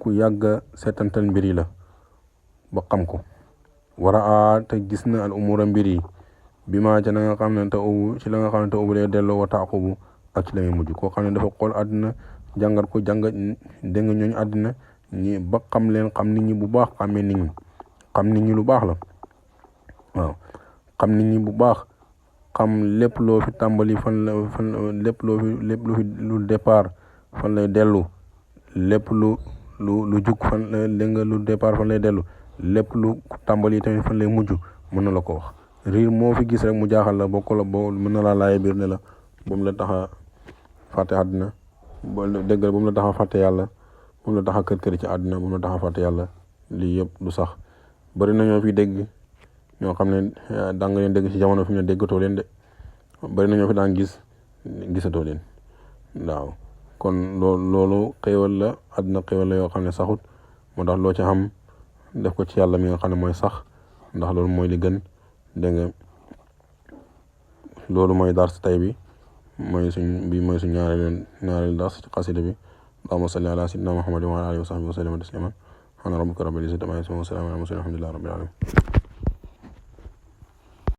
[SPEAKER 1] ku yàgg seetantal mbir yi la ba xam ko wara a te gis na al umura mbir yi bi maa ca la nga xam ne te ubu ci la nga xam ne te ubu lay delloo wa taaqubu ak ci la muy mujj koo xam ne dafa xool àddina jàngat ko jàngat dégg nga ñooñu àddina ñi ba xam leen xam nit ñi bu baax xamee nit ñi xam nit ñi lu baax la waaw xam nit ñi bu baax xam lépp loo fi tàmbali lépp loo fi lu départ fan lay dellu lépp lu jug fan dégg nga lu départ fan lay dellu lépp lu tàmbali tamit fan lay mujj mën na la ko wax riir moo fi gis rek mu jaaxal la boo ko la boo mën na laa laaye biir ne la bu mu la tax a fàtte àddina déggal bu mu la tax a fàtte yàlla bu mu la tax a kër ci àddina bu mu la tax a fàtte yàlla lii yëpp du sax bari na ñoo fi dégg ñoo xam ne daa nga leen dégg ci jamono fi mu ne déggatoo leen de bari na ñoo fi daan gisatoo leen waaw kon loolu xéewal la àddina xéewal la yoo xam ne saxut moo tax loo ci xam def ko ci yàlla mi nga xam ne mooy sax ndax loolu mooy li gën dégg nga loolu mooy dars tay bi mooy suñ ñaareel dars ci xasida bi allahumma salli ala sayyidina muhammadin wa ala alihi wa sahbihi wa sallam tasliman subhana rabbika rabbil izzati amma yasifun wa salamun ala al mursalin walhamdulillahi rabbil alamin